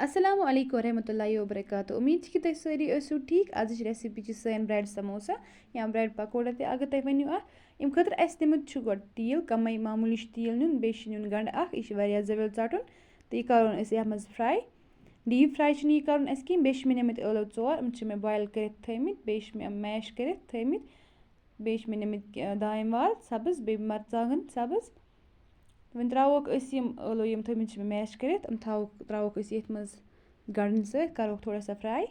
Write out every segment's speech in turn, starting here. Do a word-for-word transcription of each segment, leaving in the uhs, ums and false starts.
السلام علیکم ورحمۃ اللہ وبرکاتہ۔ امید چھِ کہِ تُہۍ سٲری ٲسِو ٹھیٖک۔ ازٕچ recipe چھِ سٲنۍ bread سموسا یا bread پکوڑا تہِ، اگر تُہۍ ؤنِو اَتھ۔ اَمہِ خٲطرٕ اَسہِ نِمُت چھُ گۄڈٕ تیٖل، کمٕے معموٗلی چھُ تیٖل نیُن، بیٚیہِ چھُ نیُن گنٛڈٕ اکھ، یہِ چھُ واریاہ زٲویُل ژَٹُن، تہٕ یہِ کَرون أسۍ یَتھ منٛز fry۔ Deep fry چھُنہٕ یہِ کَرُن اَسہِ کِہیٖنۍ۔ بیٚیہِ چھِ مےٚ نِمٕتۍ ٲلوٕ ژور، یِم چھِ مےٚ boil کٔرِتھ تھٲومٕتۍ، بیٚیہِ چھِ مےٚ یِم mash کٔرِتھ تھٲومٕتۍ۔ بیٚیہِ چھِ مےٚ نِمٕتۍ، آ، دانہِ وَل سَبٕز، بیٚیہِ مَرژٕوانٛگَن سَبٕز۔ وۄنۍ ترٛاووکھ أسۍ یِم ٲلوٕ، یِم تھٲومٕتۍ چھِ مےٚ mash کٔرِتھ، یِم تھاووکھ، ترٛاووکھ أسۍ ییٚتھۍ منٛز گَنٛڈَن سۭتۍ، کَرہوکھ تھوڑا سا fry۔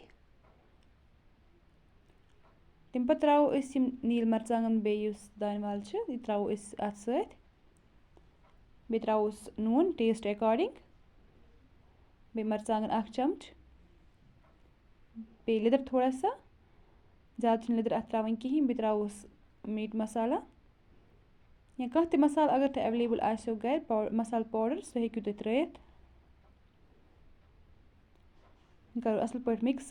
تَمہِ پَتہٕ ترٛاوو أسۍ یِم نیٖل مَرژٕوانٛگَن، بیٚیہِ یُس دانہِ وَل چھِ، یہِ ترٛاوو أسۍ اَتھ سۭتۍ۔ بیٚیہِ ترٛاووس نوٗن taste according، بیٚیہِ مَرژٕوانٛگَن اَکھ چَمچہٕ، بیٚیہِ لیٚدٕر تھوڑا سا، زیادٕ چھِنہٕ لیٚدٕر اَتھ ترٛاوٕنۍ کِہیٖنۍ۔ بیٚیہِ ترٛاووس meat مصالہ یا کانٛہہ تہِ مصالہٕ اگر تۄہہِ available آسیو گَرِ، پاو-، مصالہٕ powder، سُہ ہیٚکِو تُہۍ ترٛٲیِتھ۔ یہِ کَرو اَصٕل پٲٹھۍ mix۔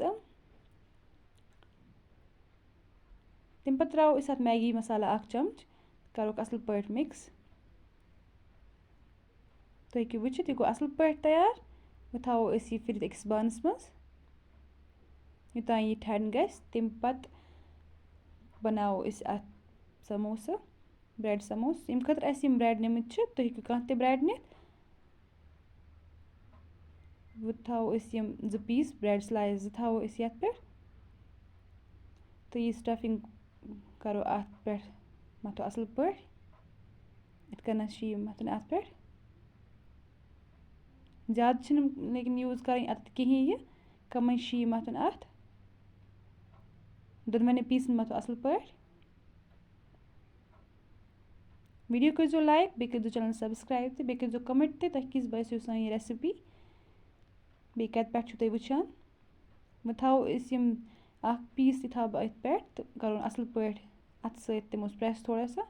تَمہِ پَتہٕ ترٛاوو أسۍ اَتھ Maggi مصالہ اَکھ چَمچہٕ، کَرُکھ اَصٕل پٲٹھۍ mix۔ تُہۍ ہیٚکِو وٕچھِتھ، یہِ گوٚو اَصٕل پٲٹھۍ تیار۔ وۄنۍ تھاوو أسۍ یہِ پھِرِتھ أکِس بانَس منٛز، یوٚتام یہِ ٹھنٛڈ گژھِ۔ تَمہِ پَتہٕ بَناوو أسۍ اَتھ سَموسہٕ، bread سَموسہٕ۔ ییٚمہِ خٲطرٕ اَسہِ یِم bread نِمٕتۍ چھِ، تُہۍ ہیٚکِو کانٛہہ تہِ bread نِتھ۔ وۄنۍ تھاوو أسۍ یِم زٕ piece، bread slice زٕ تھاوو أسۍ یَتھ پٮ۪ٹھ، تہٕ یہِ stuffing کَرو اَتھ پٮ۪ٹھ، مَتھو اَصٕل پٲٹھۍ، یِتھ کٔنۍ چھِ یہِ مَتھُن اَتھ پٮ۪ٹھ۔ زیادٕ چھِنہٕ لیکِن use کَرٕنۍ اَتھ کِہیٖنۍ یہِ، کَمٕے چھِ یہِ مَتھُن اَتھ۔ دۄنوٕنی pieceن مَتھو اَصٕل پٲٹھۍ۔ Video کٔرۍزیو like، بیٚیہِ کٔرۍزیو channel subscribe تہٕ بیٚیہِ کٔرۍزیو comment تہِ تۄہہِ کِژھ باسیو سٲنۍ یہِ recipe۔ بیٚیہِ کَتہِ پٮ۪ٹھ چھُو تُہۍ وٕچھان۔ وۄنۍ تھاوو أسۍ یِم اَکھ piece تہِ تھاوٕ بہٕ أتھۍ پٮ۪ٹھ تہٕ کَرون اَصٕل پٲٹھۍ اَتھٕ سۭتۍ تِمو press تھوڑا سا۔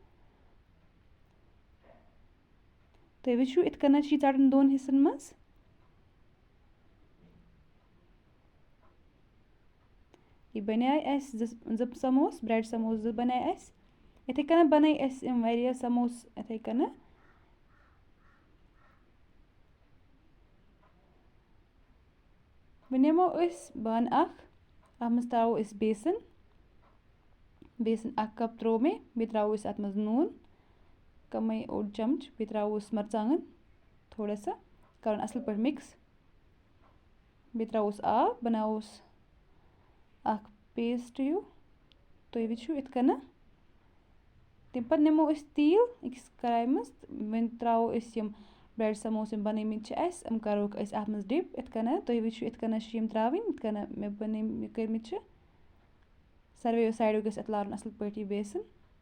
تُہۍ وٕچھِو، یِتھ کٔنۍ چھِ یہِ ژَٹُن دۄن حِصَن منٛز۔ یہِ بَنے اَسہِ زٕ، زٕ سَموس، bread سَموس زٕ بَنے اَسہِ۔ یِتھَے کٔنۍ بَنٲے اَسہِ یِم واریاہ سَموس یِتھَے کٔنۍ۔ وۄنۍ نِمو أسۍ بانہٕ اَکھ، اَتھ منٛز ترٛاوو أسۍ بیسَن۔ بیسَن اَکھ cup ترٛوو مےٚ، بیٚیہِ ترٛاوو أسۍ اَتھ منٛز نوٗن، کَمٕے اوٚڑ چَمچہٕ، بیٚیہِ ترٛاوو أسۍ مَرژٕوانٛگَن تھوڑا سا، کَرُن اَصٕل پٲٹھۍ mix۔ بیٚیہِ ترٛاووس آب، بَناووس اَکھ paste ہیوٗ۔ تُہۍ وٕچھِو یِتھ کٔنۍ۔ تَمہِ پَتہٕ نِمو أسۍ تیٖل أکِس کَرایہِ منٛز، تہٕ وۄنۍ ترٛاوو أسۍ یِم bread سَموس یِم بَنٲومٕتۍ چھِ اَسہِ، یِم کَروکھ أسۍ اَتھ منٛز dip یِتھ کٔنۍ۔ تُہۍ وٕچھِو یِتھ کٔنۍ چھِ یِم ترٛاوٕنۍ، یِتھ کٔنۍ مےٚ بَنٲوۍ، مےٚ کٔرمٕتۍ چھِ۔ ساروِیو sideو گژھِ اَتھ لارُن اَصٕل پٲٹھۍ یہِ بیسَن۔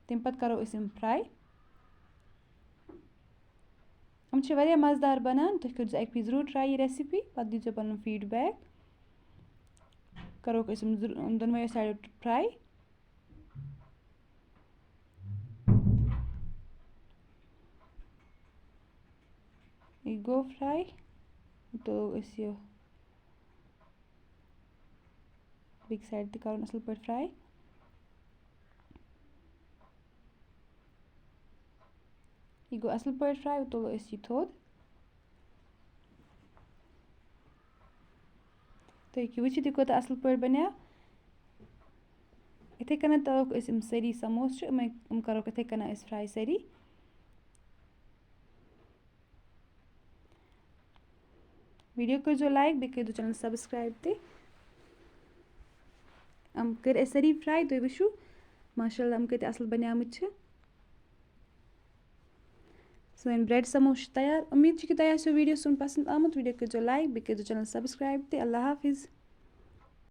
تَمہِ پَتہٕ کَرو أسۍ یِم fry۔ یِم چھِ واریاہ مَزٕدار بَنان، تُہۍ کٔرۍزیو اَکہِ پھِرِ ضروٗر try یہِ recipe، پَتہٕ دیٖزیو پَنُن feedback۔ کَروکھ أسۍ یِم ضرو-، یِم دۄنوَیو sideو fry۔ یہِ گوٚو fry، تُلو أسۍ یہِ۔ بیٚکہِ side تہِ کَرُن اَصٕل پٲٹھۍ fry۔ یہِ گوٚو اَصٕل پٲٹھۍ fry، وۄنۍ تُلو أسۍ یہِ تھوٚد۔ تُہۍ ہیٚکِو وٕچھِتھ، یہِ کوٗتاہ اَصٕل پٲٹھۍ بَنیو۔ یِتھَے کٔنۍ تَلوکھ أسۍ یِم سٲری سَموس چھِ، یِمَے، یِم کَروکھ یِتھَے کٔنۍ أسۍ fry سٲری۔ Video کٔرۍزیو like، بیٚیہِ کٔرۍزیو channel subscribe تہِ۔ یِم کٔرۍ اَسہِ سٲری fry، تُہۍ وٕچھِو، ماشاء اللہ، یِم کۭتیٛاہ اَصٕل بَنیمٕتۍ چھِ۔ سٲنۍ bread سَموس چھِ تیار۔ اُمید چھِ کہِ تۄہہِ آسیو video سون پَسنٛد آمُت۔ Video کٔرۍزیو like، بیٚیہِ کٔرۍزیو channel subscribe تہِ۔ اللہ حافظ۔